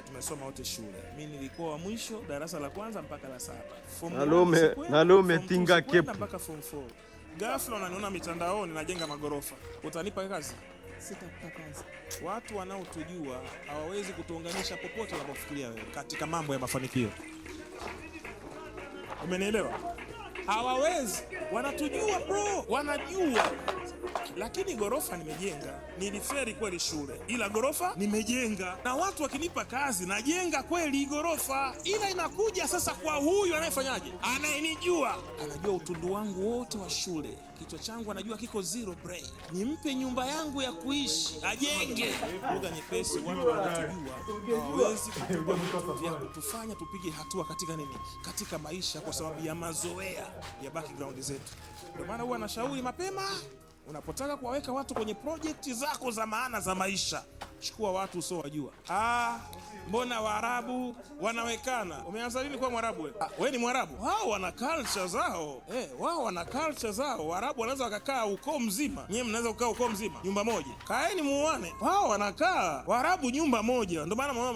Tumesoma wote shule. Mimi nilikuwa wa mwisho darasa la kwanza mpaka la saba. Form Na one leo sikwenda, na leo form two umetinga sikwenda kepu. Mpaka form 4. Ghafla unaniona mitandaoni najenga magorofa. Utanipa kazi? Sitakupa kazi. Watu wanaotujua hawawezi kutuunganisha popote unapofikiria wewe katika mambo ya mafanikio. Umenielewa? Hawawezi, wanatujua bro, wanajua. Lakini gorofa nimejenga, niliferi kweli shule, ila gorofa nimejenga, na watu wakinipa kazi najenga kweli gorofa, ila inakuja sasa kwa huyu anayefanyaje, anayenijua, anajua utundu wangu wote wa shule, kichwa changu anajua kiko zero brain, nimpe nyumba yangu ya kuishi ajenge. Lugha nyepesi, watu wanatujua, hawawezi kutupa vitu vya kutufanya tupige hatua katika nini, katika maisha, kwa sababu ya mazoea ya background zetu. Ndio maana huwa nashauri mapema, unapotaka kuwaweka watu kwenye project zako za maana za maisha, chukua watu usiowajua. Ah, mbona Waarabu wanawekana? Umeanza lini kuwa Mwarabu wewe? Ah, wewe ni Mwarabu? Wao wana culture zao. Eh, wao wana culture zao. Waarabu wanaweza wakakaa ukoo mzima, nyewe mnaweza kukaa ukoo mzima nyumba moja, kaeni muone. Wao wanakaa Waarabu nyumba moja, ndio maana mama